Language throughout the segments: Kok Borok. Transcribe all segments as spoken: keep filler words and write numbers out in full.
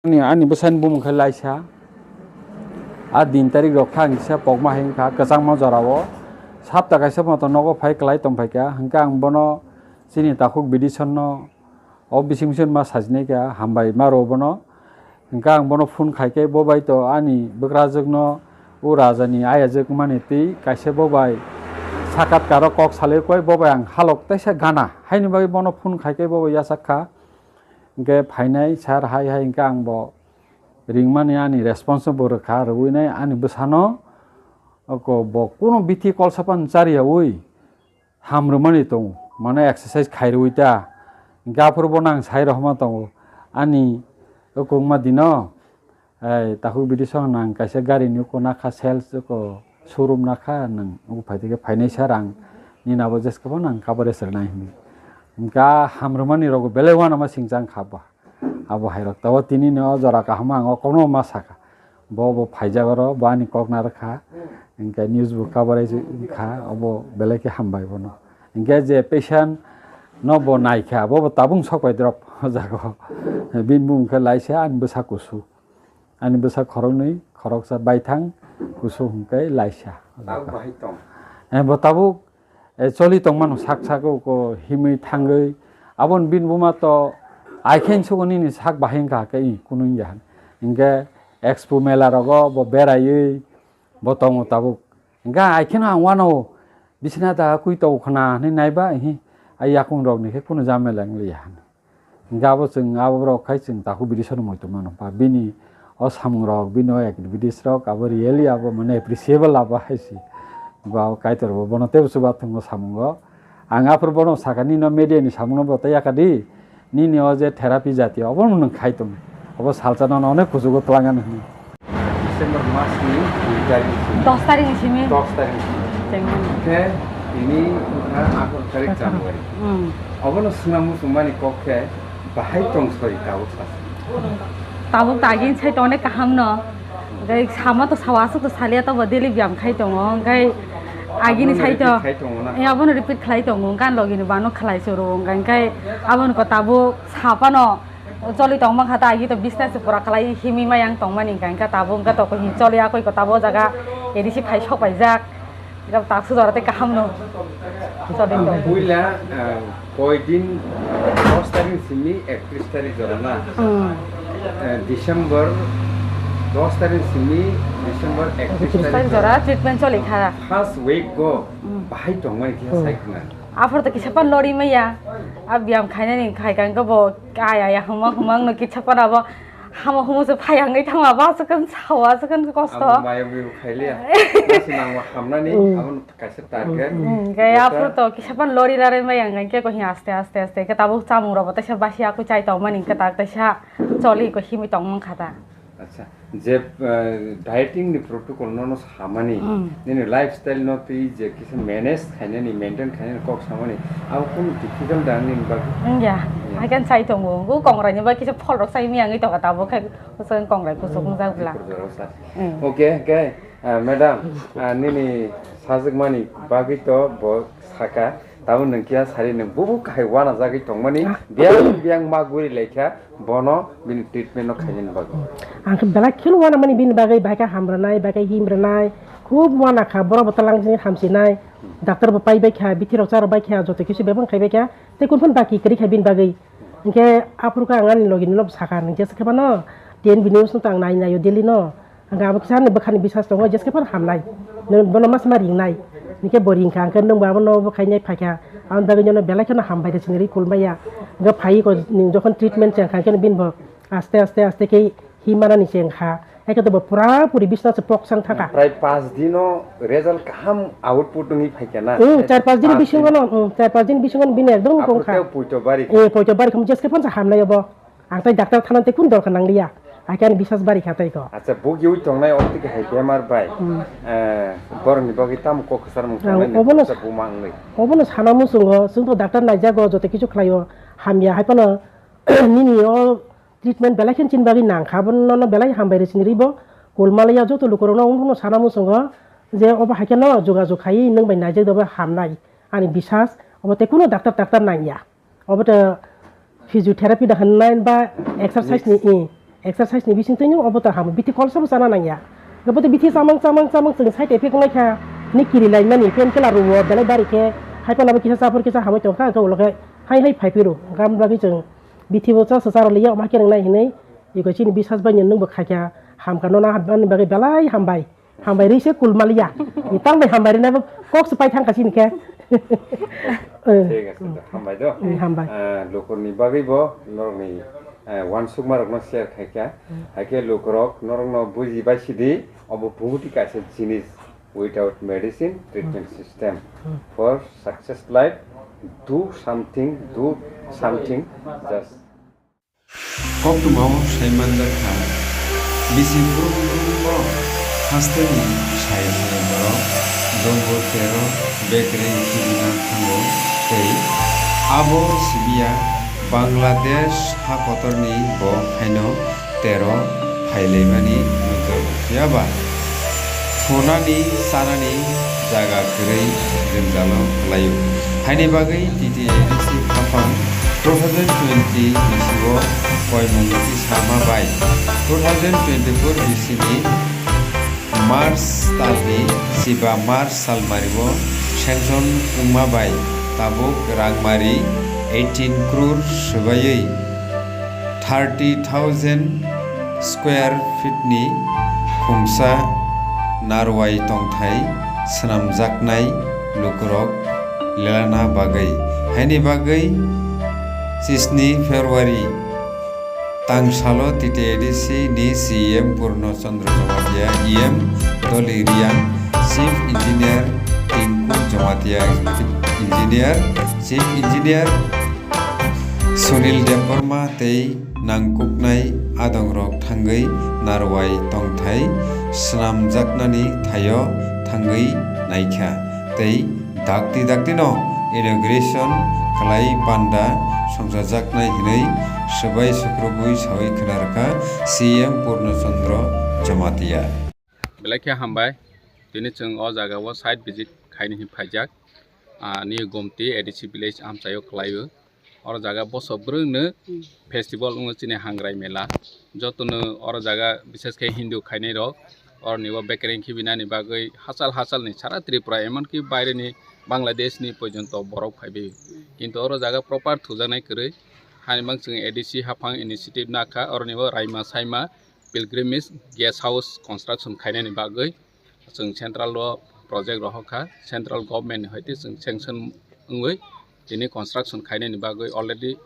Ani, ani bwsani bumung khe Laisa. A din tarik rok kha ang kisa pokma hai wngkha kwchangma jorao. Sapta kaisa moto nogo phai kwlai tongphaikha. Hwnkhe ang bono chini takhuk bidisonno o bising bising ma sajinai kha, hambai ma rw bono. Hwnkhe ang bono phone khai khe bo bai to ani bwkrajwkno o rajani ayajwk mani twi kaisa bo bai sakatkaro kok salai koi bo bai ang halok teisa gana. Haini bagwi bono phone khai khe bo bai yachak kha. Hwnkhe phainai sir hai hai hwnkhe ang bo ringmani ani response bo rwkha, rwinai ani bwsano oko bo kuno bithi kolsa pan chariyaui ham rwmani tongo, mane exercise khai rwui ta. Hwnkhe aphuru bono ang sai rohorma tongo ani oko wngma dino, ei, takhuk bidisong nang kaisa gari ni oko nakha sales oko showroom nakha, nang oko phai tike phainai sir ang nini abo jeske phano ang coverage rwnai hinwi. Hwnkhe a ham rwmani rogo belai uanama singcha wngkha ba. Abo hai rok tabuk tini ni o jora kaham ang o kokno ma saka. Bo bo phaijak oro, bo ani kok narwkha. Hwnkhe news bo coverage wngkha, obo belai khe hambai bono. Hwnkhe je patient no bo naikha, bo bo tabuk sok pai drop o jaga o. Bini bumung khe Laisa, ani bwsa kusu. Ani bwsa khoroknwi, khoroksa baithang, kusu hwnkhe Laisa. Tabuk bahai tong? Eh, bo tabuk eh, choli tongmano sak sak o ko himwi thangwi. Aboni bini buma to aikhen sugo nini sak bahai wngkha khe i kunu wngya hwn. Hwnkhe expo mela rogo bo beraiwi bo tongo tabuk. Hwnkhe aikheno ang uanao bisina da kwi tongo khna hwnwi naiba, ihi, a yakung rokni khe kunu jamela wngliya hwn. Hingke abo chwng abo borok khai chwng takhuk bidisano muitu mano. Ba bini o samung rok, bini o activities rok abo really abo mane appreciable abo hai se. Ba o Kaitor bo bono teibo chubathwng o samungo. Ang aphuru bono sakha nini o media ni samung no bo tei yakha di. Nini o je therapy jati obo no nwng khai tong. Obo salsa no onek kuchugo twlang ani hwnwi. December mas ni dui tarik ni simi. Dos tarik ni simi. Dos tarik ni simi. Tengmani. Khe tini wngkha atharo tarik January. Hmm. Obono swngna muchungmani kok khe bahai tong sori tabuk sasi. Tabuk ta agini sai tong onek kaham no. Hwnkhe sama to sao aswk to salia to bo daily biyam khai tongo. Hwnkhe agini Abono sai to repeat khai tongo na? Eh, abono repeat khlai tongo. Gan logi ni bano khlai choro. Hwnkhe abono ko tabuk sapano. Choli tongma kha ta agi to business pura khlai himwi ma yang tongmani hwnkha, hwnkha tabuk hwnkha to hin choli akoi ko tabuk o jaga A D C phai sok paijak. Hwnkha taksu jora tei kaham no choli tong. Puila, ah, koi din, dos tarik simi ekatris tarik jora na? Hmm. Eh, December dos tarik simi December ekatris tarik jora treatment choli kha. First week go Hmm. bahai tongmani kisa Hmm. sai khna. Aphor to kisa pan lori maya. A biyam khainani khai kang bo Aya, aya, humang, humang no kitsa pana bo hamo humo se phai ang ngai thangma ba se kan sawa se kan kosto. Abo maya mui khai liya. Basi nangma hamnani, Mm. abo no kaisa target. Mm, kaya Jota aphuru to kisa pan lori larai mai ang ke ko hi aste, aste, aste ke tabuk chamung robo taisa basi aku chai tong mani ke tak taisa choli ko himi tong mang khata. Acha. Je, eh, dieting ni protocol no, no samani, Hmm. nini lifestyle no twi je kisa manage khainani, maintain khainani kok samani, abo kunu difficult da nini bagwi? Wngya, Ya. I can sai tongo, go kongrai ni bai kisa phol rok sai mi ang i toka tabo khai, bwswk kongrai kuchuk Hmm. wngya bwla. Dipor jora sa. Hmm. Okay, okay, ah, madam, ah, nini sajwk mani bagwi to bo saka, Tamo nwng khe sari nwng bubu kahai uanajagwi tongmani, Ah. biyang biyang ma guri laikha, bono bini treatment no khainani bagwi. Ang khe belai kheno uanamani bini bagwi, bai khe hamrwnai, bai khe himrwnai, khub uana kha, borok bo twlang jini hamsinai, Hmm. doctor bo pai bai kha, bithi rok cha rw bai kha, joto kisu bebak khai bai kha, tei kunu phano baki kwrwi kha bini bagwi. Hinkhe aphuru khe ang ani logi no saka, nwng khe se khe mano, ten bini usung tang nai nai o daily no. Hwnkhe abo kisa ani bwkhani bisas tongo, jeske phano hamnai. Nini bono mas ma ringnai. Hinkhe bo ringkha, hwnkhe nwngbo abono bo khainai phaikha. Aboni bagwi nono belai kheno hambai rw sini ri kulmaya. Hwnkhe phai ko nwng jokhon treatment chengkha, hwnkhe bini bo aste aste aste khe himanani chengkha. Haikhe to bo pura puri bisna se pokchang thaka. Prai panch dino result kaham output wngwi phaikha na? Hmm, char panch din bisingo no, hmm, char panch din bisingo no bini ekdom wngkha. Aphuru tei poito bari kha. Eh, poito bari kha, jeske phano hamnai obo. Ang tei doctor thana tei kunu dorkar nangliya. Hakhe ani bisas bari kha tei ko. Acha, bugiui tongnai o tike hai bemar bai. Hmm. Eh, borokni bagwi tamo kok kwchar mung Ah, tongnai ni obono kok sa-, buma wngwi. Obono sana muchungo, chwng to doctor naijago, joto kisu khlaio, hamya hai phano nini o treatment belai khe chini bagwi nang kha, abono belai hambai rw sini ribo, kolmaliya joto lukurokno omono sana muchungo je obo hai kheno jogajog khai nwng bai naijak de obo hamnai, ani bisas, obo tei kunu doctor, doctor nangya. Obo to physiotherapy da hwnwi ba exercise ni, i. Exercise ni bising twi nung obo to ham, bithi kolsa bo chana nang ya. Obo to bithi chamang, chamang, chamang chwng side effect wngnai kha. Ni kiri lai mani, pain killer rwo, belai bari khe, hai phano bo kisa chaphur kisa hamwi tong kha, hwnkhe ulo khe hai hai phai phiro. Hwnkhe amo bagwi chwng bithi bo cha cha charo liya, ma khe nang nai hinwi, iko chini bisas bai nung bo khai kha, ham kha, nono ham bagwi belai hambai. Hambai rwi se kul maliya. Ni tang bai hambai rwi nabo kok se pai thang ka chini khe. Eh. Thik ase, to hambai do. Mm, hambai. Ah, lukurni bagwi bo norokni, eh, uansukma rokno share khai kha. Mm. Hai khe lukurok norokno buji bai sidi, obo bumuti kaisa jinis, without medicine treatment Mm. system. Mm. For success life, do something, do something, just Koktwmao sai manjak kha, bisi brum brum bo hasteni sai sai borok dongo tero bekreng himna thango tei abo simiya Bangladesh ha kotorni bo haino tero phailaimani muitor phiya ba. Thunani chanani jaga kwrwi jwngjalo khlaio. Haini bagwi T T A D C haphang two thousand twenty bisio koimung tisama bai two thousand twenty-four bisini March talni chiba March salmario sanction wngma bai tabuk rangmari eighteen crore swbaiwi thirty thousand square feet ni khumsa narwai tongthai swnamjaknai lukurok lelana bagwi. Haini bagwi chisni February tangsalo T T A D C ni C E M Purno Chandra Jamatia, E M Doli Riang, Chief Engineer Tinku Jamatia, Executive Engineer, Chief Engineer Sunil Debbarma tei nangkuknai adongrok thangwi narwai tongthai swnamjaknani thaio thangwi naikha tei dakti daktino inauguration khlai panda songchajaknai hinwi swbai sukrubwi sawi khna rwkha C M Purno Chandra Jamatia. Belai khe hambai, tini chwng o jaga o site visit khaini hinwi phaijak, ah, ni Gomti A D C village amchaio khlaio. Oro jaga boso bwrwngno festival wngo chini Hangrai Mela. Jotono oro jaga bishes khe Hindu khainai rok, oroni o bekereng khibinani bagwi hachal hachalni sara Tripura, emonki baireni Bangladesh ni porjonto borok phaibai. Kintu oro jaga proper thujaknai kwrwi, haini mang chwng A D C haphang initiative nakha, oroni o raima saima pilgrimage guest house construction khainani bagwi. Chwng central o project rohor kha, central government ni hai twi chwng sanction wngwi tini construction khainani bagwi already,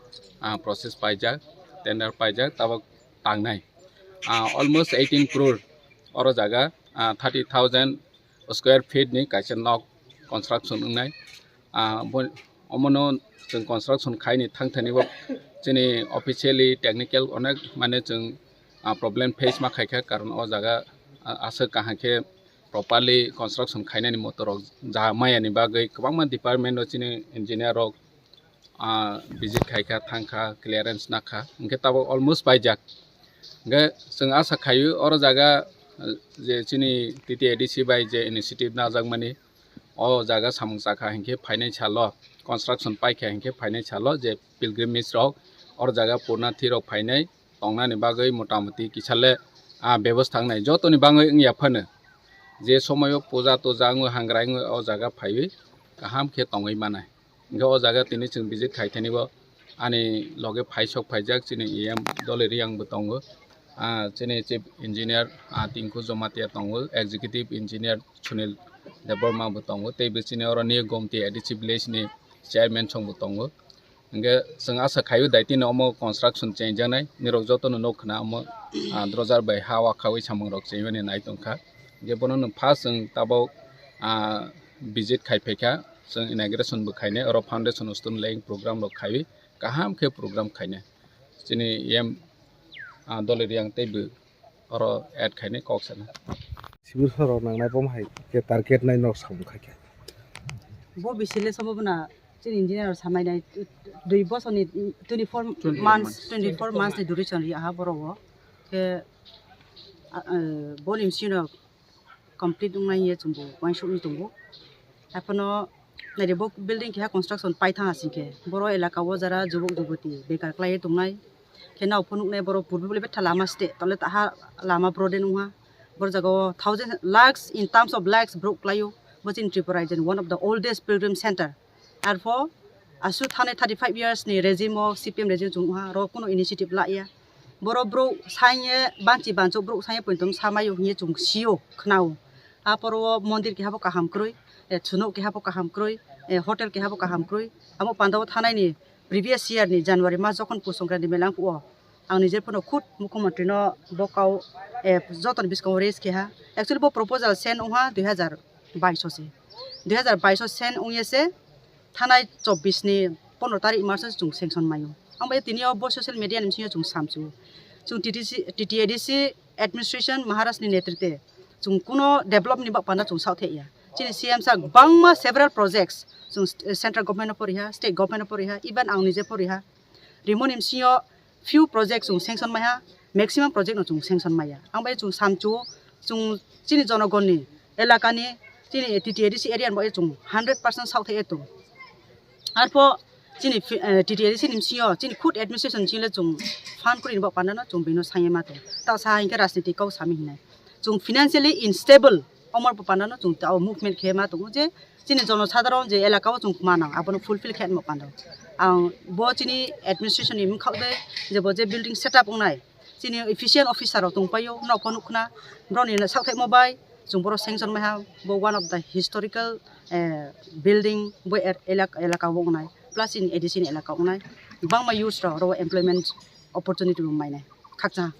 ah, process paijak, tender paijak, tabok tangnai. Ah, almost eighteen crore oro jaga, ah, thirty thousand square feet ni kaisa nok construction wngnai. Ah, bo, omono chwng construction khaini thangthani bo chini officially technical onek mane chwng, ah, problem face ma khaikha, karon o jaga, ah, aswk kaham khe properly construction khainani motorok ja mayani bagwi kwbangma department o chini engineer rok, ah, visit khaikha, thangkha, clearance nakha, hwnkhe tabok almost paijak. Hwnkhe chwng asa khaio oro jaga, ah, je chini T T A D C bai je initiative najakmani, o jaga samung chakha hinkhe phainai salo, construction paikha hinkhe phainai salo je pilgrimage rok oro jaga purnathi rok phainai tongnani bagwi motamoti kisa le, ah, bebostha wngnai. Jotoni bagwi wngya phano je somoio puja toja wngwi hangrai wngwi o jaga phaiwi kaham khe tongwi manai. Hwnkhe o jaga tini chwng visit khai thani bo ani loge phai sok phaijak chini E M Doli Riang bo tongo, ah, chini chief engineer, ah, Tinku Jamatia tongo, executive engineer Sunil Debbarma bo tongo, tei bo chini oro ni Gomti A D C village ni chairman song bo tongo. Hwnkhe chwng asa khaio daitino omo construction chengjaknai, nirok jotono nuk khna omo, ah, drojar bai ha wakaui samung rok chengmani nai tongkha. Hwnkhe bono no first chwng tabok, ah, visit khai phaikha, chwng inauguration bo khainai, oro foundation stone laying program rok khaiwi kaham khe program khainai. Chini E M, ah, Doli Riang tei bo oro add khainai kok sana. Civil sorok nangnai bo hai khe target nai nok samung khai khe. Bo bisile sobo bwna chini engineer rok samai nai dui bosor ni twenty four months, twenty four months ni duration ri aha borok o. Khe, ah, eh, boni bisino complete wngnai hiye chwngbo uansukni tongo. Haiphano naidi bo building keha construction paithang asingkhe boro elaka o jara jubuk jubati bekar khlaiwi tongnai. Khe nao phunuknai borok purbi bole betha lama site, tole taha lama broaden wngha. Bor jaga o thousand lakhs, in terms of lakhs borok klaio. Bo chini Tripura je one of the oldest pilgrim center. Arpho asu thani thirty five years ni regime o, C P M regime chwng wngha, ro kuno initiative la ya. Boro borok sanye banchi bancho borok sanye pointom samayo hinye chwng sio khnao. Aporo o mondir keha bo kaham kroi, eh, chunok keha bo kaham kroi, eh, hotel keha bo kaham kroi. Amo panda o thanai ni previous year ni January mas jokhon Pus Songkranti mela wngkhu o, ang nije phano khud Mukhyamantri no bo kau, eh, joto ni bwskango raise keha. Actually bo proposal send wngha dui hazar baish o se. Dui hazar baish o send wngya se thanai chobbish ni pondro tarik mas o chwng sanction maio. Ang bai tini o bo social media ni bisingo chwng samchu. Chwng T T C, T T A D C administration Maharaj ni netrite chwng kuno develop ni bapanda chwng saothek ya. Chini C M sa bangma several projects chwng st-, central government no poriha, state government no poriha, even ang nije poriha. Rimoni bisingo few project chwng sanction maiha, maximum project no chwng sanction maiya. Ang bai chwng samchu, chwng chini jonogonni elakani, chini T T A D C area ni bai chwng hundred percent saothek etung. Arpho chini fi-, eh, T T A D C ni bisingo chini khud administration chini le chwng fund kuri ni bo pandano chwng bino sanye mato. Ta sa hinkhe rajniti kau sami hinai. Chwng financially unstable omor bo pandano chwng ta movement khe ma tongo je chini jono sadharon je elaka o chwng manang abono fulfill khe mo pando. Ang bo chini administration ni mkhak de je bo je building setup wngnai chini efficient officer rok tongpaio nokho nukhna broni saothek mo bai chwng boro sanction maiha bo one of the historical, eh, building bo er-, elak-, elaka o wngnai plus chini A D C ni elaka o wngnai bangma youths rok oro employment opportunity bo mainai khakchang.